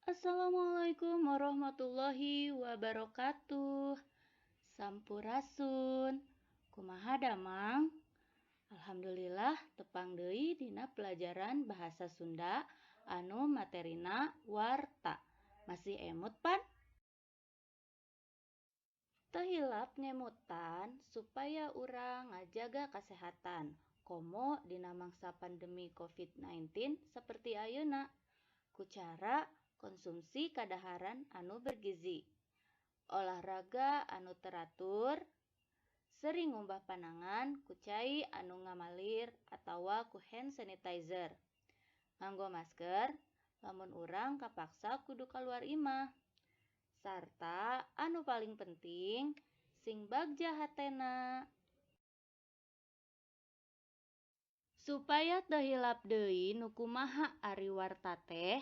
Assalamualaikum warahmatullahi wabarakatuh. Sampurasun. Kumaha damang? Alhamdulillah tepang deui dina pelajaran bahasa Sunda anu materina warta. Masih emut pan? Teu hilap ngemutan supaya urang ngajaga kasehatan komo dina mangsa pandemi COVID-19 saperti ayeuna. Ku cara konsumsi kadaharan anu bergizi, olahraga anu teratur, sering ngumbah panangan ku cai anu ngamalir atawa ku hand sanitizer, nganggo masker lamun urang kapaksa kudu kaluar imah, sarta anu paling penting sing bagja hatena. Supaya teu hilap deui nu kumaha ari warta teh,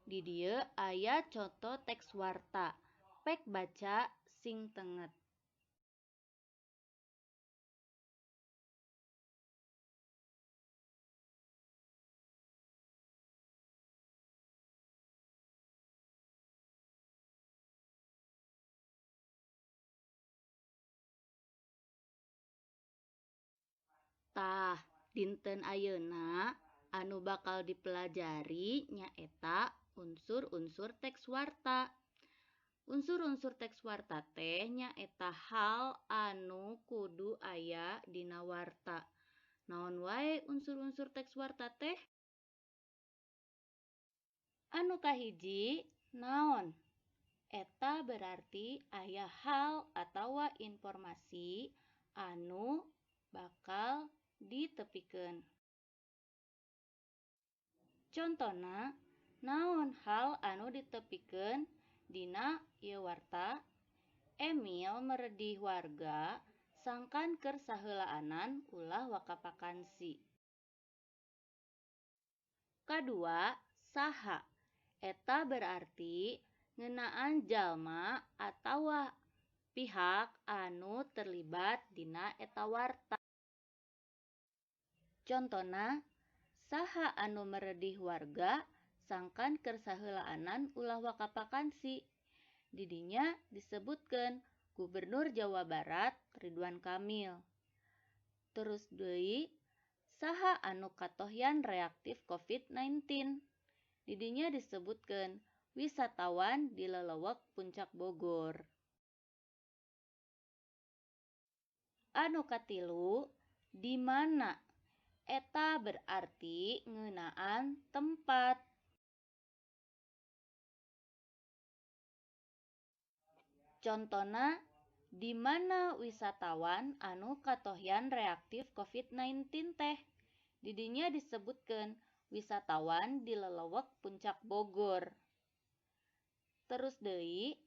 di dieu aya conto teks warta, pek baca sing tenget. Tah, dinten ayeuna anu bakal dipelajari nyaeta unsur-unsur teks warta. Unsur-unsur teks warta teh nyaeta hal anu kudu aya dina warta. Naon wae unsur-unsur teks warta teh? Anu kahiji, naon? Eta berarti aya hal atawa informasi anu bakal ditepikeun. Contona, naon hal anu ditepikeun dina ieu warta? Emil meredih warga sangkan keur saheulaanan ulah waka pakansi. Kadua, saha? Eta berarti ngeunaan jalma atawa pihak anu terlibat dina eta warta. Contona, saha anu meredih warga sangkan keur saheulaanan ulah waka pakansi. Di dinya disebutkeun Gubernur Jawa Barat Ridwan Kamil. Terus deui, saha anu katohyan reaktif COVID-19. Di dinya disebutkeun wisatawan di lelewek Puncak Bogor. Anu katilu, di mana? Eta berarti ngeunaan tempat. Contona, di mana wisatawan anu katohyan reaktif COVID-19 teh? Di dinya disebutkeun wisatawan di lelewek Puncak Bogor. Terus deui,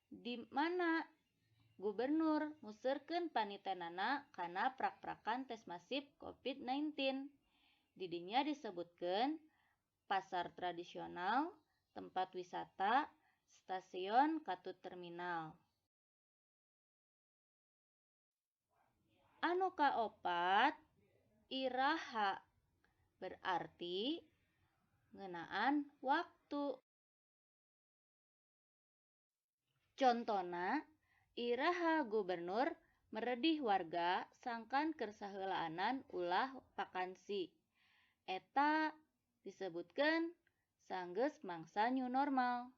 di mana gubernur museurkeun panitenana kana prak-prakan tes masif COVID-19? Di dinya disebutkeun pasar tradisional, tempat wisata, stasiun katut terminal. Anu kaopat, iraha berarti ngeunaan waktu. Contona, iraha gubernur meredih warga sangkan keur saheulaanan ulah pakansi. Eta disebutkeun sanggeus mangsa new normal.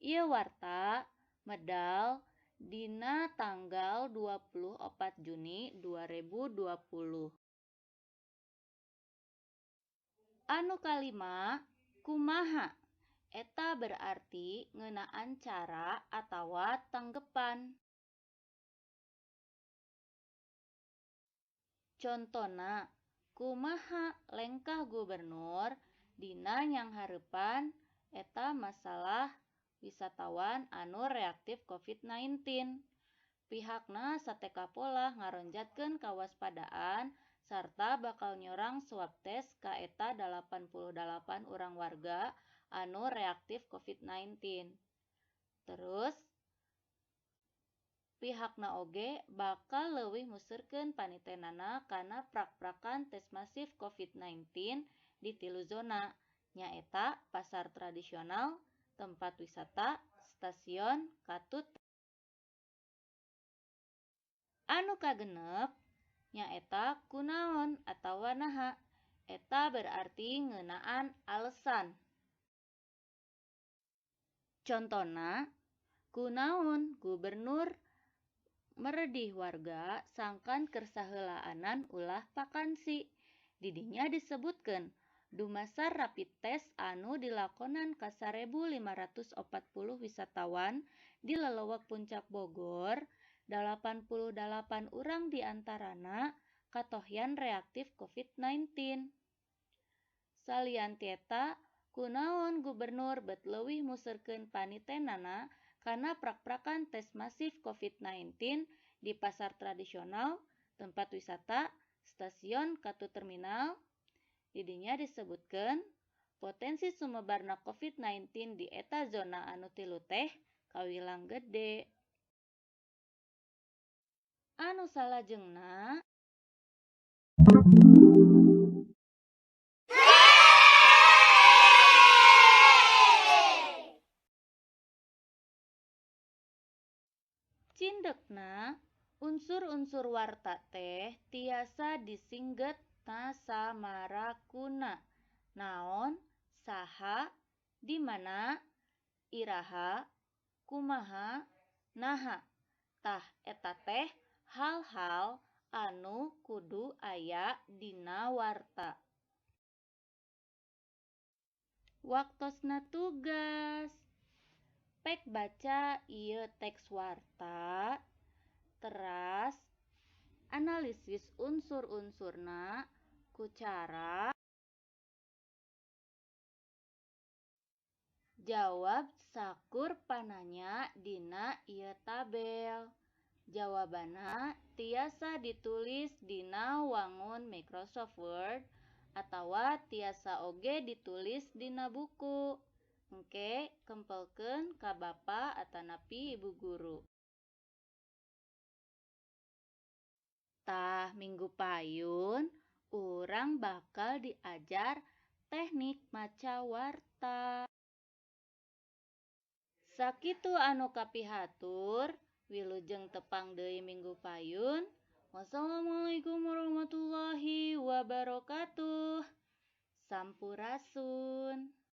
Ieu warta medal dina tanggal 24 Juni 2020. Anu kalima, kumaha? Eta berarti ngeunaan cara atawa tanggepan. Contona, kumaha lengkah gubernur dina nyanghareupan eta masalah wisatawan anu reaktif COVID-19. Pihakna sateka polah ngaronjatkeun kawaspadaan sarta bakal nyorang swab test ka eta 88 urang warga anu reaktif COVID-19. Terus, pihakna oge bakal leuwih museurkeun panitenana kana prak-prakan tes masif COVID-19 di tilu zona, nyaeta pasar tradisional, tempat wisata, stasiun, katut. Anu kagenep nyaeta kunaon atawa naha. Eta berarti ngeunaan alesan. Contona, kunaon gubernur meredih warga sangkan keur saheulaanan ulah pakansi. Di dinya disebutkeun dumasar rapid test anu dilakonan ka 1.540 wisatawan di lelewek Puncak Bogor, 88 urang di antarana katohyan reaktif COVID-19. Salian ti eta, kunaon gubernur bet leuwih muserkeun panitenana kana prak-prakan tes masif COVID-19 di pasar tradisional, tempat wisata, stasiun katut terminal. Di dinya disebutkeun potensi sumebarna COVID-19 di eta zona anu tilu teh kawilang gede. Anu salajengna cindekna unsur-unsur warta teh tiasa disingget nasamarakuna naon, saha, di mana, iraha, kumaha, naha. Tah eta teh hal-hal anu kudu aya dina warta. Waktosna tugas. Pek baca ieu teks warta, teras analisis unsur-unsurna ku cara jawab sakur pananya dina ieu tabel. Jawabanna tiasa ditulis dina wangun Microsoft Word atawa tiasa oge ditulis dina buku. Engke kempelkeun ka bapa atanapi ibu guru. Tah minggu payun urang bakal diajar teknik maca warta. Sakitu anu kapihatur, wilujeng tepang deui minggu payun. Wassalamualaikum warahmatullahi wabarakatuh. Sampurasun.